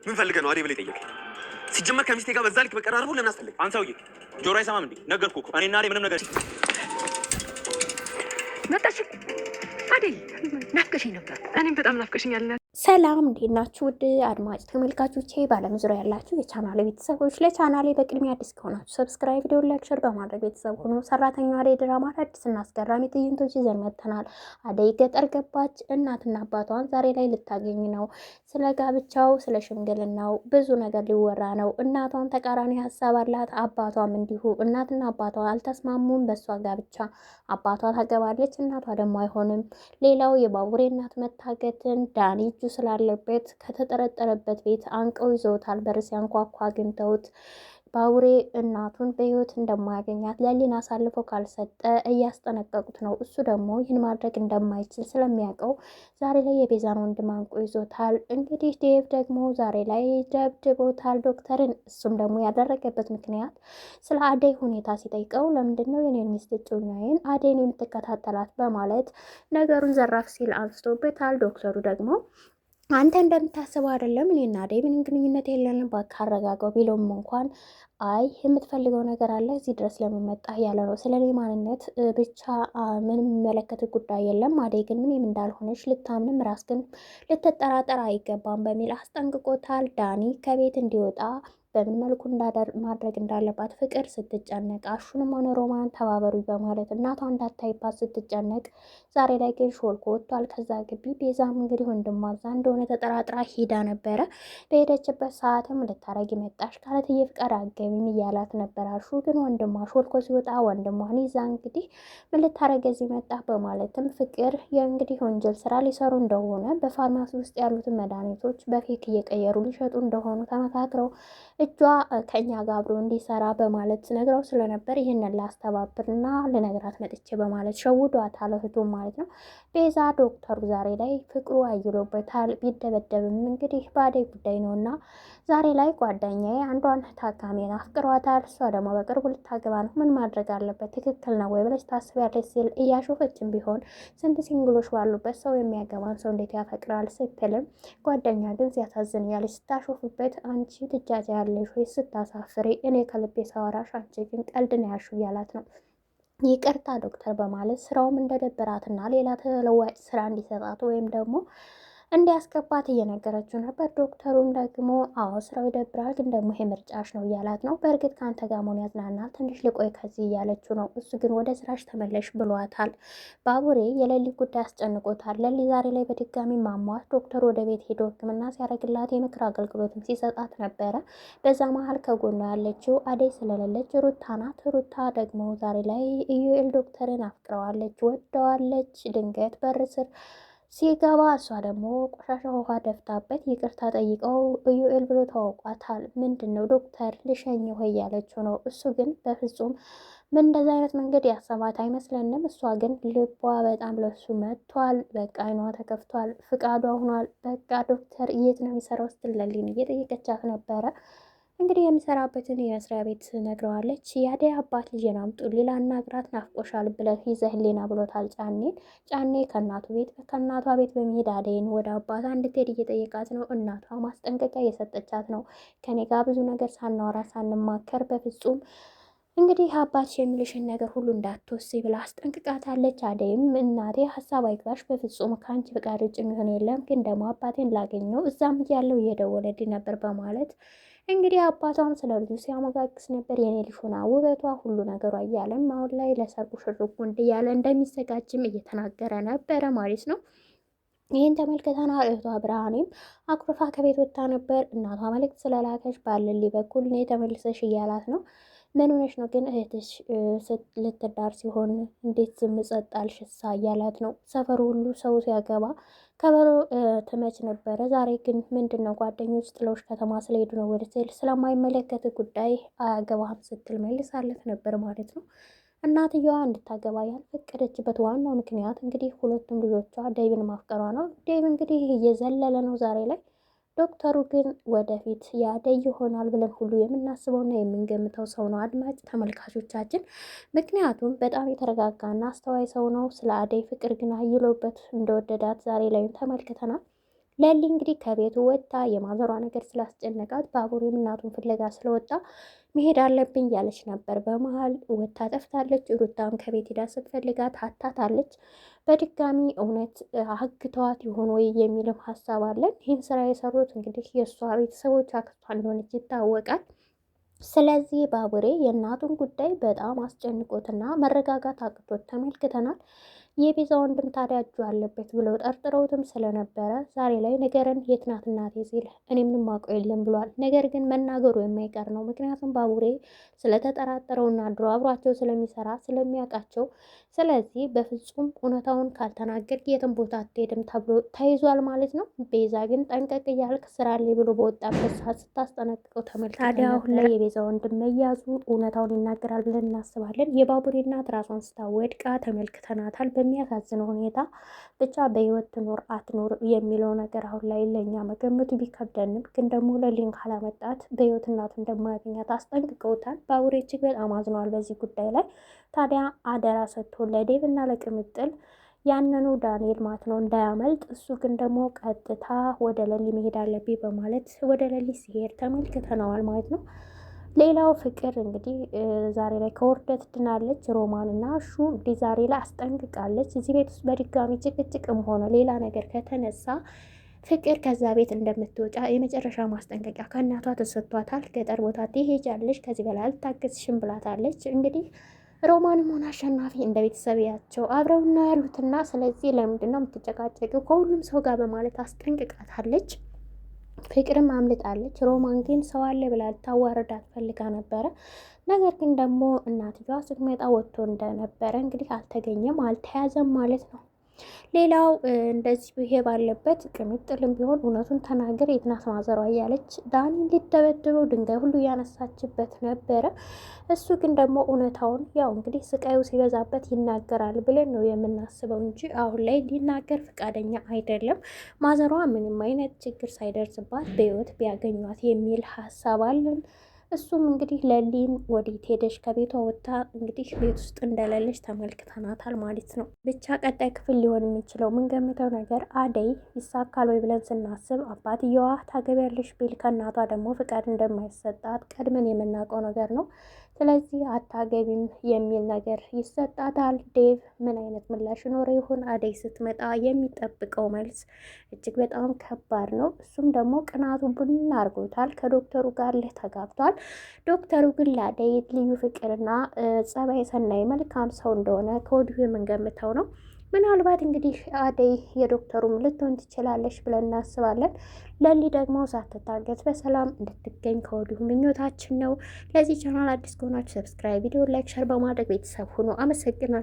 ምን ፈልገህ ነው አዴ ብለህ ጠየቅ? ሲጀመር ከሚስቴ ጋር በዛ ልክ መቀራረቡ ለምን አስፈለገ? አንተ ሰውዬ ጆሮ አይሰማም እንዴ? ነገርኩህ እኮ እኔና አዴ ምንም ነገር። መጣሽ አደይ፣ ናፍቀሽኝ ነበር። እኔም በጣም ናፍቀሽኛል። ሰላም እንዴት ናችሁ? ውድ አድማጭ ተመልካቾቼ በዓለም ዙሪያ ያላችሁ የቻናሌ ቤተሰቦች፣ ለቻናሌ በቅድሚያ አዲስ ከሆናችሁ subscribe፣ ቪዲዮ like፣ share በማድረግ ቤተሰብ ሁኑ። ሰራተኛዋ አደይ ድራማ አዳዲስና አስገራሚ ትዕይንቶች ይዘን መጥተናል። አደይ ገጠር ገባች። እናትና አባቷን ዛሬ ላይ ልታገኝ ነው። ስለ ጋብቻው፣ ስለ ሽምግልናው ብዙ ነገር ሊወራ ነው። እናቷም ተቃራኒ ሀሳብ አላት፣ አባቷም እንዲሁ። እናትና አባቷ አልተስማሙም በእሷ ጋብቻ። አባቷ ታገባለች፣ እናቷ ደግሞ አይሆንም። ሌላው የባቡሬ እናት መታገትን ዳኒ እጁ ስላለበት ከተጠረጠረበት ቤት አንቀው ይዘውታል። በር ሲያንኳኳ አግኝተውት ባቡሬ እናቱን በሕይወት እንደማያገኛት ለሊን አሳልፎ ካልሰጠ እያስጠነቀቁት ነው። እሱ ደግሞ ይህን ማድረግ እንደማይችል ስለሚያውቀው ዛሬ ላይ የቤዛን ወንድም አንቆ ይዞታል። እንግዲህ ዴቭ ደግሞ ዛሬ ላይ ደብድቦታል ዶክተርን። እሱም ደግሞ ያደረገበት ምክንያት ስለ አደይ ሁኔታ ሲጠይቀው ለምንድን ነው የኔን ሚስት እጮኛዬን አደይን የምትከታተላት በማለት ነገሩን ዘራፍ ሲል አንስቶበታል። ዶክተሩ ደግሞ አንተ እንደምታስበው አይደለም፣ እኔና አደይ ምንም ግንኙነት የለንም፣ እባክህ አረጋጋው ቢለውም እንኳን አይ የምትፈልገው ነገር አለ እዚህ ድረስ ለምን መጣህ ያለ ነው። ስለ እኔ ማንነት ብቻ ምንም የሚመለከት ጉዳይ የለም፣ አደይ ግን ምንም እንዳልሆነች ልታምንም ራስ ግን ልትጠራጠር አይገባም በሚል አስጠንቅቆታል። ዳኒ ከቤት እንዲወጣ በምን መልኩ ማድረግ እንዳለባት ፍቅር ስትጨነቅ አሹንም ሆነ ሮማን ተባበሩ በማለት እናቷ እንዳታይባት ስትጨነቅ፣ ዛሬ ላይ ግን ሾልኮ ወጥቷል ከዛ ግቢ። ቤዛም እንግዲህ ወንድሟ እዛ እንደሆነ ተጠራጥራ ሂዳ ነበረ። በሄደችበት ሰዓትም ልታረጊ መጣሽ ካለትዬ ፍቃድ አገቢም እያላት ነበር። አሹ ግን ወንድሟ ሾልኮ ሲወጣ ወንድሟን ይዛ እንግዲህ ምን ልታረግ እዚህ መጣ በማለትም ፍቅር የእንግዲህ ወንጀል ስራ ሊሰሩ እንደሆነ በፋርማሲ ውስጥ ያሉትን መድኃኒቶች በ fake እየቀየሩ ሊሸጡ እንደሆኑ ተመካክረው እጇ ከኛ ጋር አብሮ እንዲሰራ በማለት ነግረው ስለነበር ይህንን ላስተባብርና ልነግራት መጥቼ በማለት ሸውዷታል፣ እህቱ ማለት ነው። ቤዛ ዶክተሩ ዛሬ ላይ ፍቅሩ አይሎበታል። ቢደበደብም እንግዲህ በአደይ ጉዳይ ነውና ዛሬ ላይ ጓደኛዬ አንዷን ታካሚን አፍቅሯታል፣ እሷ ደግሞ በቅርቡ ልታገባ ነው፣ ምን ማድረግ አለበት? ትክክል ነው ወይ ብለሽ ታስቢያለሽ? ሲል እያሾፈችን ቢሆን ስንት single ኦች ባሉበት ሰው የሚያገባን ሰው እንዴት ያፈቅራል? ስትልም ጓደኛ ግን ሲያሳዝን ያለች ስታሾፍበት አንቺ ትጃጃ ያለሽ ወይ ስታሳፍሪ፣ እኔ ከልቤ ሳወራሽ አንቺ ግን ቀልድ ነው ያልሽው እያላት ነው። ይቅርታ ዶክተር በማለት ስራውም እንደደበራትና ሌላ ተለዋጭ ስራ እንዲሰጣት ወይም ደግሞ እንዲያስገባት እየነገረችው ነበር። ዶክተሩም ደግሞ አዎ ስራው ይደብራል፣ ግን ደግሞ ይሄ ምርጫሽ ነው እያላት ነው። በእርግጥ ከአንተ ጋር መሆን ያዝናናል፣ ትንሽ ልቆይ ከዚህ እያለችው ነው። እሱ ግን ወደ ስራሽ ተመለሽ ብሏታል። ባቡሬ የለሊ ጉዳይ አስጨንቆታል። ለሊ ዛሬ ላይ በድጋሚ ማሟት ዶክተሩ ወደ ቤት ሄዶ ሕክምና ሲያደርግላት የምክር አገልግሎትም ሲሰጣት ነበረ። በዛ መሀል ከጎኗ ያለችው አደይ ስለሌለች ሩታ ናት። ሩታ ደግሞ ዛሬ ላይ ኢዩኤል ዶክተርን አፍቅረዋለች፣ ወደዋለች። ድንገት በር ስር ሲገባ እሷ ደግሞ ቆሻሻ ውሃ ደፍታበት ይቅርታ ጠይቀው ኢዩኤል ብሎ ታውቋታል። ምንድን ነው ዶክተር ልሸኝ ሆይ ያለችው ነው። እሱ ግን በፍጹም ምን እንደዚ አይነት መንገድ ያሰባት አይመስለንም። እሷ ግን ልቧ በጣም ለሱ መጥቷል። በቃ አይኗ ተከፍቷል፣ ፍቃዷ ሆኗል። በቃ ዶክተር የት ነው የሚሰራው ስትል ለሊን እየጠየቀቻት ነበረ። እንግዲህ የሚሰራበትን የመስሪያ ቤት ነግረዋለች። የአደይ አባት ልጄን አምጡልኝ ላናግራት ናፍቆሻል ብለህ ይዘህልኝ ብሎታል ጫኔን። ጫኔ ከእናቱ ቤት ከእናቷ ቤት በመሄድ አደይን ወደ አባቷ እንድትሄድ እየጠየቃት ነው። እናቷ ማስጠንቀቂያ እየሰጠቻት ነው። ከኔ ጋር ብዙ ነገር ሳናወራ ሳንማከር በፍጹም እንግዲህ አባትሽ የሚልሽን ነገር ሁሉ እንዳትወስጂ ብላ አስጠንቅቃታለች። አደይም እናቴ ሀሳብ አይግባሽ፣ በፍጹም ከአንቺ ፍቃድ ውጭ የሚሆን የለም፣ ግን ደግሞ አባቴን ላገኘው እዛም እያለው እየደወለልኝ ነበር በማለት እንግዲህ አባቷም ስለ ልጁ ሲያሞጋግስ ነበር። የኔ ልጅ ሆና ውበቷ ሁሉ ነገሯ እያለም አሁን ላይ ለሰርጉ ሽርጉድ እያለ እንደሚዘጋጅም እየተናገረ ነበረ ማለት ነው። ይህን ተመልክተና እህቷ ብርሃኔም አኩርፋ ከቤት ወጥታ ነበር። እናቷ መልእክት ስለላከች ባለሊ በኩል እኔ ተመልሰሽ እያላት ነው። ምን ሆነሽ ነው ግን እህትሽ ልትዳር ሲሆን እንዴት ዝም ጸጥ አልሽ እሳ እያላት ነው። ሰፈሩ ሁሉ ሰው ሲያገባ ከበሮ ትመች ነበረ። ዛሬ ግን ምንድን ነው ጓደኞች ጥለውሽ ከተማ ስለሄዱ ነው ወደ ስል ስለማይመለከት ጉዳይ አያገባህም ስትል መልሳለት ነበር ማለት ነው። እናትየዋ እንድታገባ ያልፈቀደችበት ዋናው ምክንያት እንግዲህ ሁለቱም ልጆቿ ዴቭን ማፍቀሯ ነው። ዴቭ እንግዲህ እየዘለለ ነው ዛሬ ላይ። ዶክተሩ ግን ወደፊት የአደይ ይሆናል ብለን ሁሉ የምናስበውና የምንገምተው ሰው ነው አድማጭ ተመልካቾቻችን። ምክንያቱም በጣም የተረጋጋና አስተዋይ ሰው ነው። ስለ አደይ ፍቅር ግን አይሎበት እንደወደዳት ዛሬ ላይም ተመልክተናል። ለሊ እንግዲህ ከቤቱ ወጥታ የማዘሯ ነገር ስላስጨነቃት ባቡሬም እናቱን ፍለጋ ስለወጣ መሄድ አለብኝ እያለች ነበር። በመሀል ወጥታ ጠፍታለች። ሩታም ከቤት ሄዳ ስትፈልጋት አታታለች። በድጋሚ እውነት አግተዋት ይሆን ወይ የሚልም ሀሳብ አለን። ይህን ስራ የሰሩት እንግዲህ የእሷ ቤተሰቦች አክስቷ እንደሆነች ይታወቃል። ስለዚህ ባቡሬ የእናቱን ጉዳይ በጣም አስጨንቆትና መረጋጋት አቅቶት ተመልክተናል። የቤዛ ወንድም ታዲያ እጁ አለበት ብለው ጠርጥረውትም ስለነበረ ዛሬ ላይ ነገርን የት ናት እናቴ ሲል እኔ ምንም አውቀው የለም ብሏል። ነገር ግን መናገሩ የማይቀር ነው። ምክንያቱም ባቡሬ ስለተጠራጠረውና ድሮ አብሯቸው ስለሚሰራ ስለሚያውቃቸው፣ ስለዚህ በፍጹም እውነታውን ካልተናገርክ የትም ቦታ አትሄድም ተብሎ ተይዟል ማለት ነው። ቤዛ ግን ጠንቀቅ እያልክ ስራሌ ብሎ በወጣበት ሰዓት ስታስጠነቅቀው ተመልክተናል። ታዲያ አሁን ላይ የቤዛ ወንድም መያዙ እውነታውን ይናገራል ብለን እናስባለን። የባቡሬ እናት ራሷን ስታ ወድቃ ተመልክተናታል። በሚያሳዝን ሁኔታ ብቻ በህይወት ትኖር አትኖር የሚለው ነገር አሁን ላይ ለእኛ መገመቱ ቢከብደንም ግን ደግሞ ለሊን ካላመጣት በህይወት እናቱ እንደማያገኛት አስጠንቅቀውታል። ባቡሬ እጅግ በጣም አዝኗል በዚህ ጉዳይ ላይ። ታዲያ አደራ ሰጥቶ ለዴቭ እና ለቅምጥል ያንኑ ዳንኤል ማለት ነው እንዳያመልጥ። እሱ ግን ደግሞ ቀጥታ ወደ ለሊ መሄድ አለብኝ በማለት ወደ ለሊ ሲሄድ ተመልክተነዋል ማለት ነው። ሌላው ፍቅር እንግዲህ ዛሬ ላይ ከውርደት ድናለች። ሮማን እና እሹ እንግዲህ ዛሬ ላይ አስጠንቅቃለች። እዚህ ቤት ውስጥ በድጋሚ ጭቅጭቅም ሆነ ሌላ ነገር ከተነሳ ፍቅር ከዛ ቤት እንደምትወጣ የመጨረሻ ማስጠንቀቂያ ከእናቷ ተሰጥቷታል። ገጠር ቦታ ትሄጃለሽ፣ ከዚህ በላይ አልታገስሽም ብላታለች። እንግዲህ ሮማንም ሆነ አሸናፊ እንደ ቤተሰብያቸው አብረውና ያሉትና ስለዚህ ለምንድን ነው የምትጨቃጨቂው ከሁሉም ሰው ጋር በማለት አስጠንቅቃታለች። ፍቅርም አምልጣለች። ሮማን ግን ሰው አለ ብላ ልታዋርዳት ፈልጋ ነበረ። ነገር ግን ደግሞ እናትየዋ ስትመጣ ወጥቶ እንደነበረ እንግዲህ አልተገኘም፣ አልተያዘም ማለት ነው። ሌላው እንደዚህ ይሄ ባለበት ቅምጥልም ቢሆን እውነቱን ተናገር የት ናት ማዘሯ እያለች ዳኒን ሊደበድበው ድንጋይ ሁሉ እያነሳችበት ነበረ። እሱ ግን ደግሞ እውነታውን ያው እንግዲህ ስቃዩ ሲበዛበት ይናገራል ብለን ነው የምናስበው እንጂ አሁን ላይ ሊናገር ፈቃደኛ አይደለም። ማዘሯ ምንም አይነት ችግር ሳይደርስባት በሕይወት ቢያገኟት የሚል ሀሳብ አለን። እሱም እንግዲህ ለሊን ወዴት ሄደሽ ከቤቷ ወጥታ እንግዲህ ቤት ውስጥ እንደሌለች ተመልክተናታል ማለት ነው። ብቻ ቀጣይ ክፍል ሊሆን የሚችለው የምንገምተው ነገር አደይ ይሳካል ወይ ብለን ስናስብ አባትየዋ ታገቢያለሽ ቢል ከእናቷ ደግሞ ፍቃድ እንደማይሰጣት ቀድመን የምናውቀው ነገር ነው። ስለዚህ አታገቢም የሚል ነገር ይሰጣታል። ዴቭ ምን አይነት ምላሽ ይኖረው ይሆን? አደይ ስትመጣ የሚጠብቀው መልስ እጅግ በጣም ከባድ ነው። እሱም ደግሞ ቅናቱ ቡና አድርጎታል። ከዶክተሩ ጋር ልህ ተጋብቷል። ዶክተሩ ግን ለአደይ ልዩ ፍቅርና ጸባይ ሰናይ መልካም ሰው እንደሆነ ከወዲሁ የምንገምተው ነው። ምናልባት እንግዲህ አደይ የዶክተሩም ልትሆን ትችላለች ብለን እናስባለን። ለሊ ደግሞ ሳትታገት በሰላም እንድትገኝ ከወዲሁ ምኞታችን ነው። ለዚህ ቻናል አዲስ ከሆናችሁ subscribe፣ ቪዲዮ like፣ share በማድረግ ቤተሰብ ሁኑ። አመሰግናለሁ።